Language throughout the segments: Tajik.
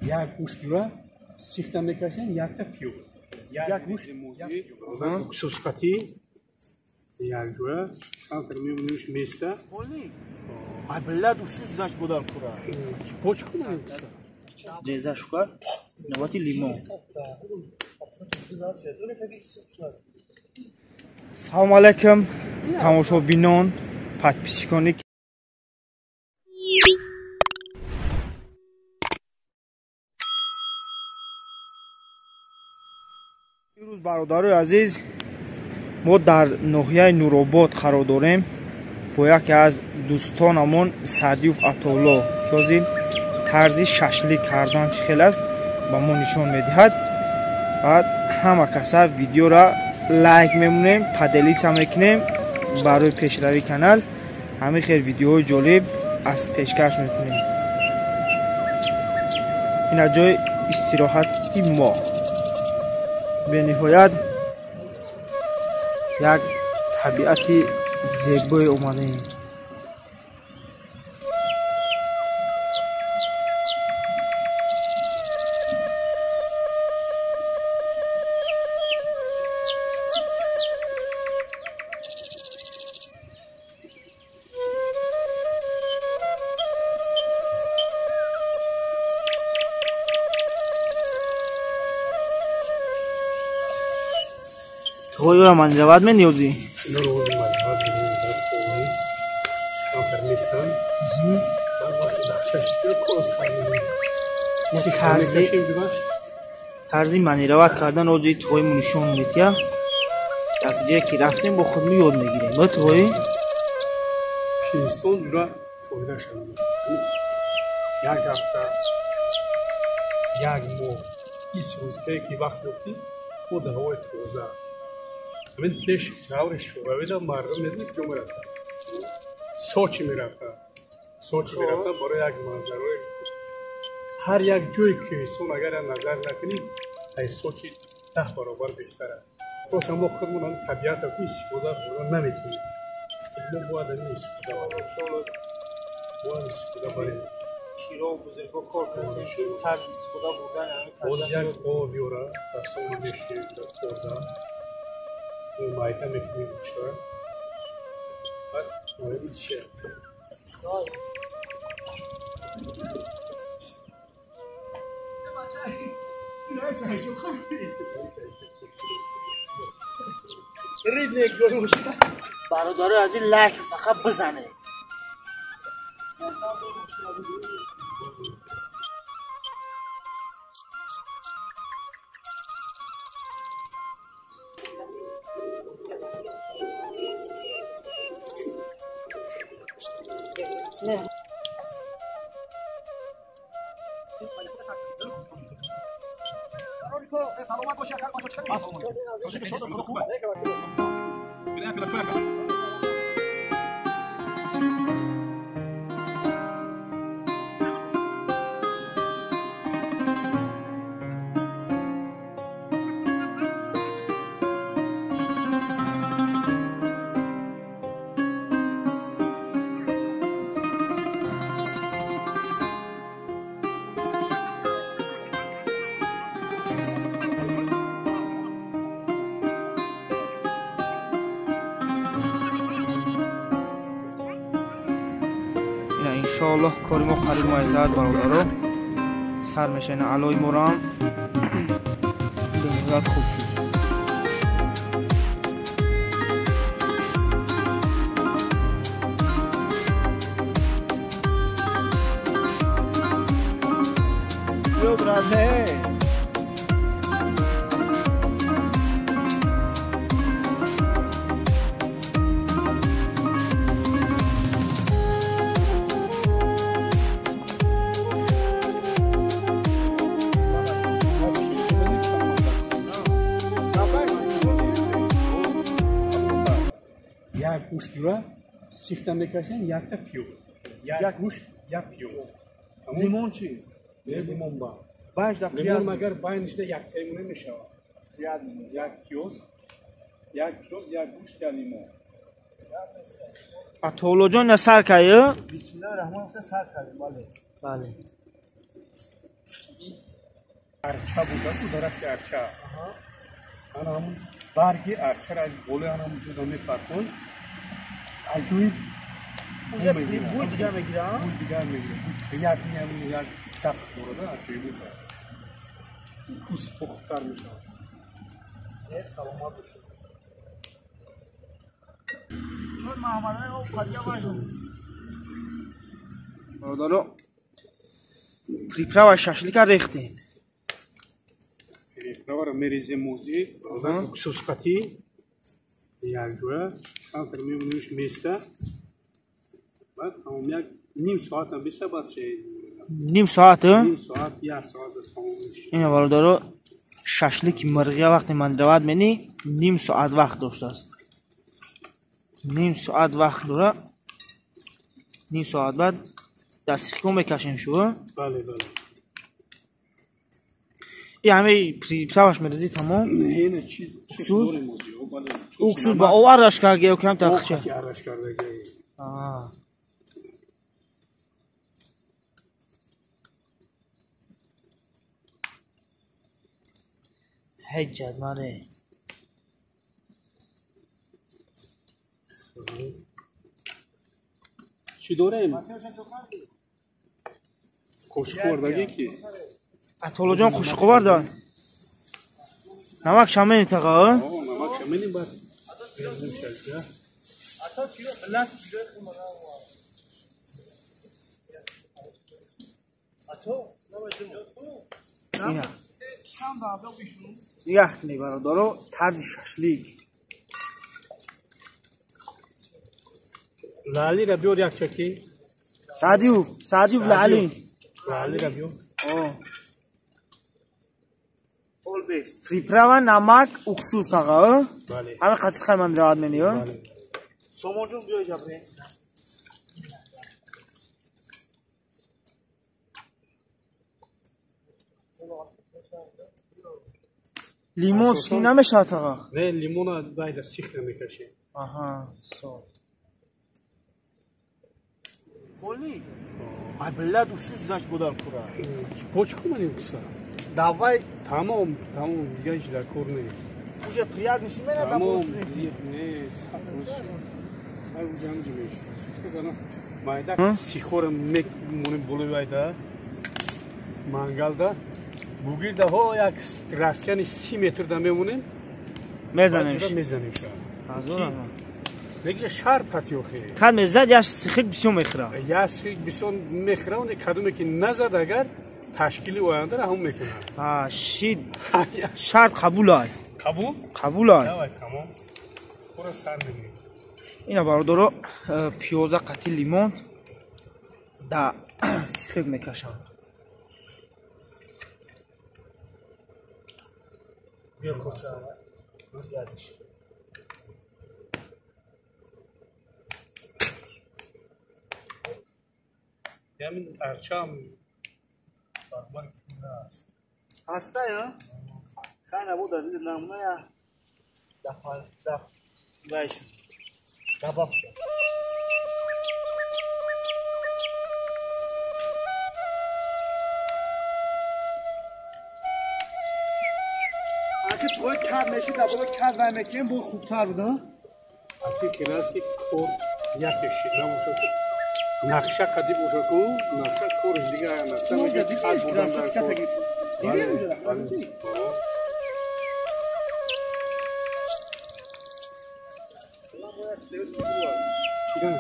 Як гӯшт ҷура сихта мекашем, якта пиёз. Як гӯшт уксусқатӣ як ҷура камтар мемонемш места. Ай блядь, уксус значит будан кура. Бо чӣ кунам? Реза шукар, навбати лимон. Салом алайкум, тамошобинон, подписчикони. Имрӯз, бародарои азиз, мо дар ноҳияи Нуробод қарор дорем бо яке аз дӯстонамон Саъдиюв Атолло, ки ҳозир тарзи шашлик кардан чӣ хел аст ба мо нишон медиҳад. Баъд ҳама каса видеора лайк мемонем, поделиться мекунем барои пешравии канал. Ҳамин хел видеоҳои ҷолиб аз пешкаш мекунем. Ин аз ҷои истироҳати мо бениҳоят як табиати зебое омадаем. Туғои манҷават мениёзӣ? Тарзи манирават кардан рози туғои мо нишон метия. Як ҷое ки рафтем бо худ мо ёд мегирем. Ба туғои? Инсон ҷура фоида шавад. Як ҳафта, як моҳ, 20 рӯз ки вақт ёфтӣ, мо дар ҳавои тоза. Ҳамин пеш даври шӯравида мардум медонӣ куҷо мерафтанд? Сочи мерафтанд. Сочи мерафтанд барои як манзараи. Ҳар як ҷое кӯҳистон агар назар накунӣ, аз Сочи 10 баробар беҳтар аст. Просто мо худмон ҳамин табиатро ку истифода бурда наметавонем. Мо бояд ҳамин истифода барем. Бояд истифода барем. Пиро бузурго кор кардем, ки тарзи истифода бурдани ҳамин табиат. Боз як об ёра дастонро мешӯем тоза. Майда мекунем гӯштро. Баъд мараби чия? Бародарои азиз, лайк фақат бизанед. Иншоаллоҳ кори мо қариб муайсад, бародаро. Сар мешавем алои морам бениҳоят хуб шуд. Як гӯшт ҷура сихта мекашем, якта пиёз. Як гӯшт, як пиёз. Лимон чӣ? Не, лимон ба. Лимон магар байнишда яктаи намешавад. Як пиёз, як пиёз, як гӯшт, як лимон. Атоллоҷон, я сар кардӣ? Бисмиллоҳи раҳмони раҳим, сар кардем, бале. Бале. Арча бошад, ку дарахти арча. Ана ҳамун барги арчаро аз болои ана ҳамун дуда мепартон. Аҷоиб бӯй дигар мегирад. Бӯй дигар мегирад. Приятный ҳамин як запах дорад, аҷоиб мешавад. Пӯст пухтар мешавад. Саломат бошед. Чой Маҳаммадали об қадия важам. Бародаро, приправа шашлика рехтем. Приправаро мерезем мӯзи, уксусқатӣ якҷоя, камтар мемонемш места. Баъд тамом як ним соатам биста бас шавед. Ним соат? Ним соат, як соат аз тамом мешавад. Ина бародаро, шашлики мирғия вақте ман равад мени ним соат вақт доштааст. Ним соат вақт дора. Ним соат баъд дастихкон мекашем шу? Бале, бале. И ҳамаи приправаш мерезӣ тамом? Не, не, чи Уксус? Уксус ба об арраш карда ё кам тахча? Арраш карда. Аа. Ҳеҷ маре. Чӣ дорем? Қошуқовардагӣ ки? Атоллоҷон қошуқоварда. Намак шамени таға? Намак шамени баъд. Ина. Нигоҳ кунед бародаро, тарзи шашлик. Лаълиро биёр як чаки. Саъдиев, Саъдиев лаъли. Лаълиро биёр. Приправа, намак, уксус таға? Бале. Ҳама қатисқай ман равад мени, ё? Бале. Сомонҷон биё ҷабре. Лимон шикӣ намешавад таға? Не, лимона байда сих намекашем. Аҳа, со. Полни? Ай блядь, уксус значит будан кура. Бо чӣ кунем уксуса? Давай. Тамом, тамом, дигар ҳеҷ дар кор нест. Уже приятный шимена тамом, не, сар уже ҳамҷи мешавад. Майда сихора мемонем болои вайда мангалда. Бугирда ҳо як растияни 30 метрда мемонем. Мезанемш. Мезанем. Мегӯя шарт қатӣ охе. Кад мезад, як сихик бисёр мехӯрад. Як сихик бисёр мехӯрад, оне кадоме ки назад агар ташкили ояндаро ҳам мекунад. А, шид. Шарт қабул аст. Қабул? Қабул аст. Давай, тамом. Кора сар мегирем. Ина бародаро, пиёза қатӣ лимон да сихик мекашанд. Биё коша. Ядиш. Ҳамин арчаам баробари кура аст. Ҳаста ё? Хай набуда намуна я дафа даф вайш. Кабаб. Аки твой кад мешид, абола кад вай мекунем, бо хубтар буд, а? Аки кирас ки кор яке шид набошад. Нақша қадӣ бошад ку, нақша корш дигар нақша мегӯяд кад будан дар кор. Дидем уже, рахмат. Чира?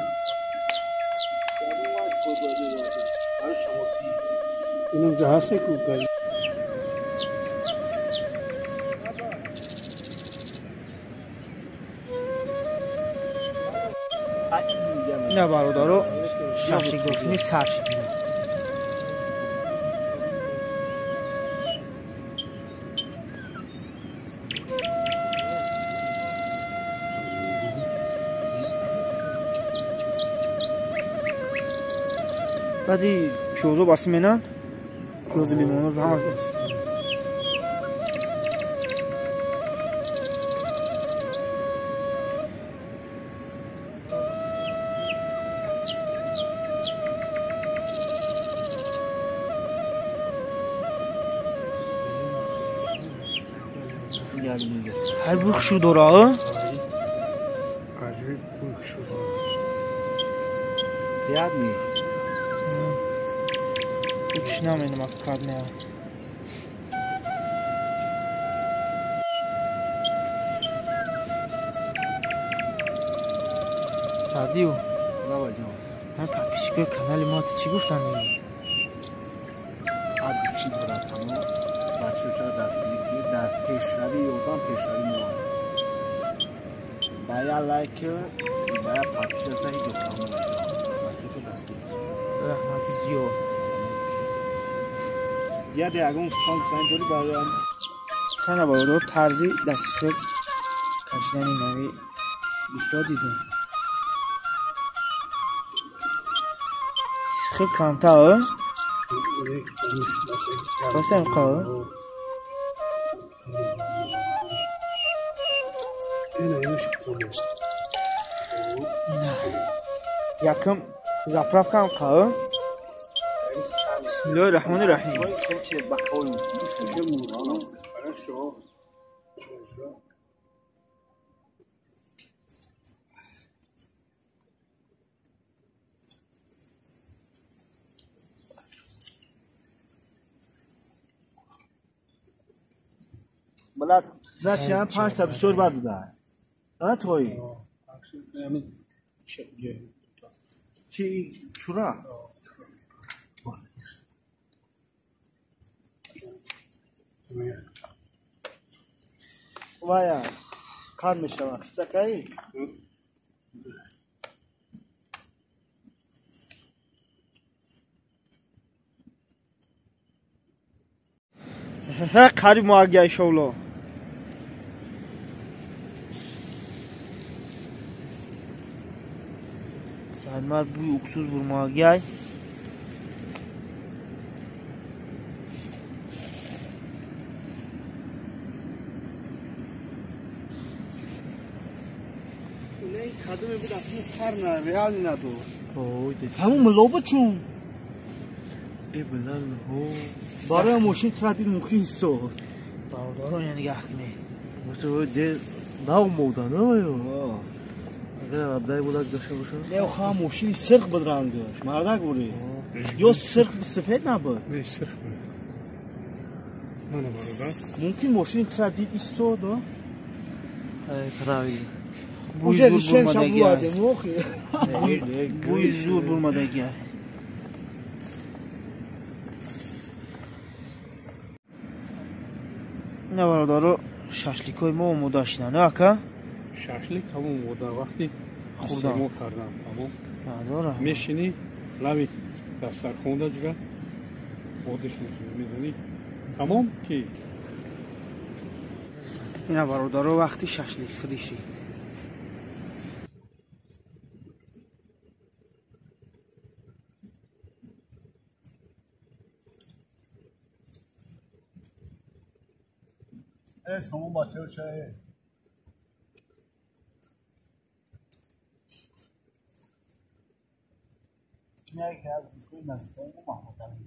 Инам ҷа ҳасте ку газ. Ина бародаро, шашлик дӯстни сар шид. Баъди пиёзо басӣ менанд, пиёзи лимонро ҳама. Ҳай бӯй хушрӯ дора, а? Аҷоиб бӯй хушрӯ дора. Приятный. Учиш намедонам кад меа. Сардиу. Бабаҷон. Ҳай подписчикои канали мо чӣ гуфтанд? Абдуши братано, бачаҳо дастгирӣ кунед, дар пешравии ёрдам пешравии мо. Ба я лайк, ба я подписаться ҳеҷ ҷо кам намешавад. Бачаҳо дастгирӣ кунед. Раҳмати зиёд. Дияде ягон сухан гуфтанӣ дорӣ бароям? Хана бародар, тарзи дастихел кашидани нави гӯштро дидем. Хел камтар, басам қа? Якм заправкам қа? Бисмиллоҳи раҳмони раҳим. Блад, значит, ҳам панҷта бисёр бад буда. А тои? Чи чура? Вая, қанд мешавад. Хицакаи? Ҳе, қариб муаггай шовло. Ҷанмар бӯи уксус бурмоагай. Не, кадоме буд асло фар на, реални надошт. Ҳамун милоба чун? Э билал ҳо. Барои мошин тра дид мумкин ҳисоб. Бародарон, я нигаҳ кунед. Де нав мода, на ё? Агар абдай булак дошта бошад. Не, ха мошини сирх буд рангаш. Мардак бури. Ё сирх сафед набуд? Не, сирх буд. Мана бародар. Мумкин мошини тра дид истод, а? Ай, правильно. Уже решен шабуадем, охи. Бӯи зур бурмадагиай. На бародаро, шашликҳои мо омода шуданд, ака? Шашлик тамом омода, вақти хӯрдан кардан тамом. Мешинӣ лави дастархонда ҷура одиш мекунӣ, мезанӣ тамом ки. Ина бародаро, вақти шашлик хӯришӣ. Шумо бачаҳо чай. Яке аз дӯстои наздикони мо Маҳмудалӣ.